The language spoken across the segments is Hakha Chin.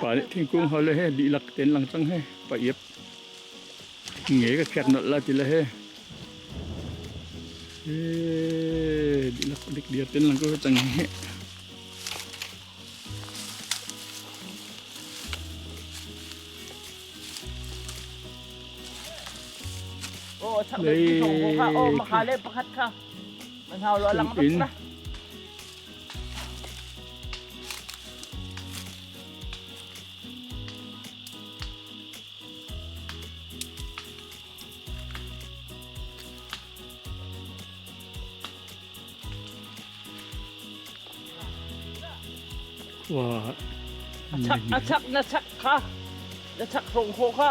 Pa nih thingkung ho le he dihlak tein lang cang he pa iap nge ka khiak nolh la ti le he dihlak dik diar ten lang ko cang he. Oh, chak le ti thong ko kha. Oh, makha le pakhat kha. Man hau lo lang bak la. Khua A chak a chak na chak kha na chak hrawng khawh kha.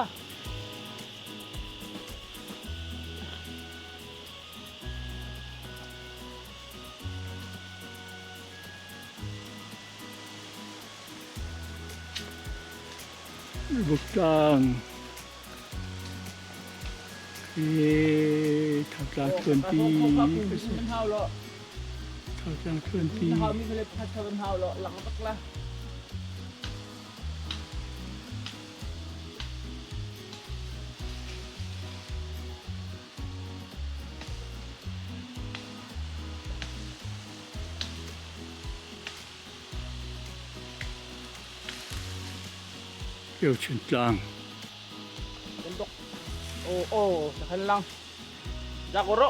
Buktlang hi Thantlang thluanpi ka si. Thantlang thluanpi. Keuchin tlang. Bentuk. Oh, oh, takhan lang. Jakoro.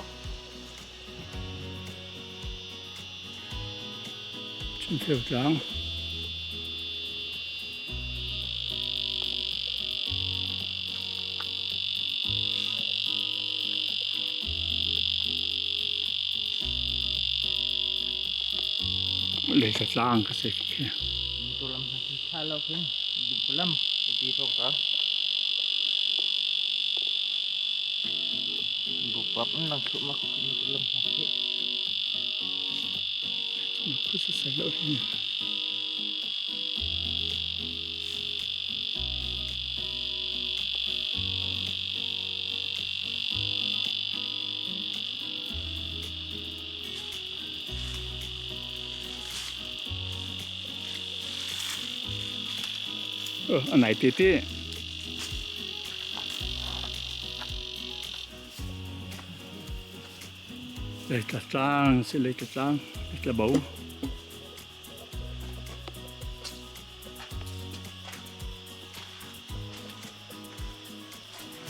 Chuntheu tlang. Leitla tlang ka si khi. Tulam na si thalo khin dupulam ti thok ka. Bupap nang thu ma khin tulam na si. Khu sa sai lo hin. A nai te te. Leitla tlang si leitla tlang, leitla bo.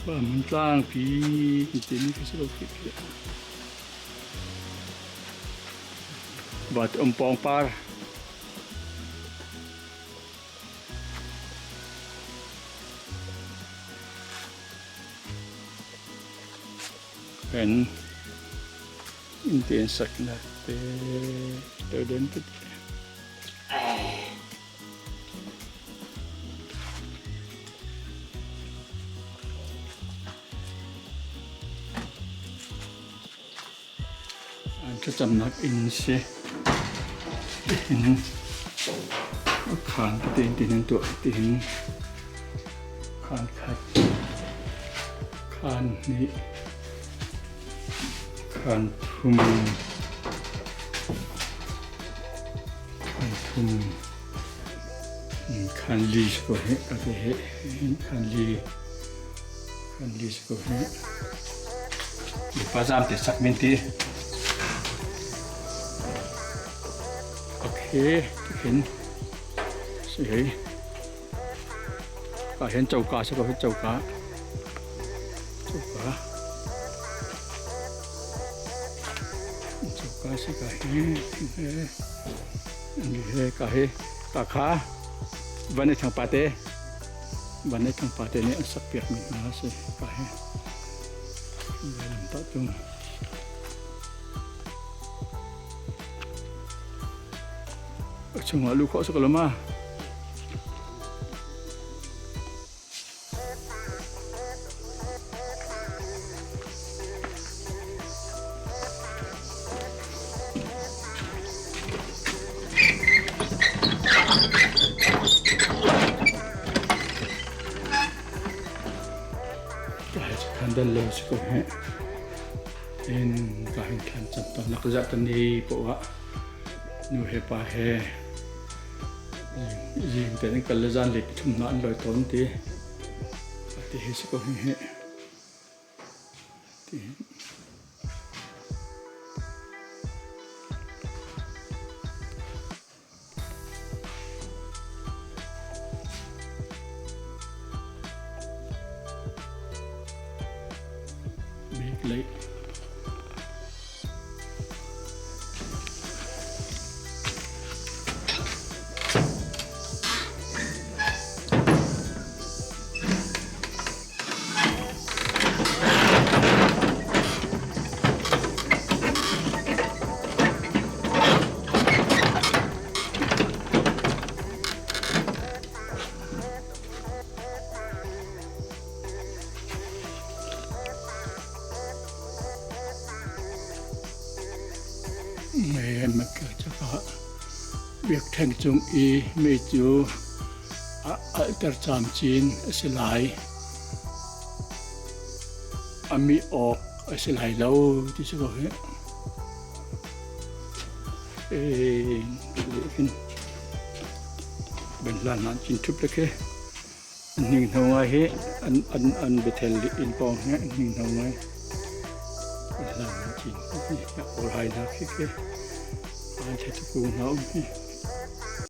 Ba mun tlang pi timi khi si lo khi khi. Ba te um pawng par. Kan inn te an saknak te todan te An thlacamnak inn si. Tihin khaan tete in tihin an tuah. Tihin khaan khat, khaan hnih, khaan thum, khaan thum, khaan li si ko hih. Ka ti hih. Khaan li. Kan li si ko hi. Mipa zaam te sak min ti. Okay, hin. Si hei. Ka hen choka si ko hi choka. Choka. Choka si ka hi. He. He ka he. Ka kha. Van i thang pa te. Van i thangpa te nih an sakpiakmi hna a si. Ka hi vailamtah tung. A chungah luh khawh a si ko lo ma? Khan dal lo si ko he. In ka hin thlan cam ton nak za tan ni po ah nu he pa he. Zing te an kal le zan lei pathum hna an lawi tawn ti. Ti hi si ko hi hi. Ti hi. Bik lei. Biakṭheng cung i mei cu a alhter camcin a si lai. A mih awk a si lai lo ti si ko hih. Hin benhlan nan cin ṭhup le khi an hninghno ngai hi an an an biathel inn pawng hi an hninghno ngai benhlan nan cin hi a awl hai hna khi khi an thla kung hna um hi.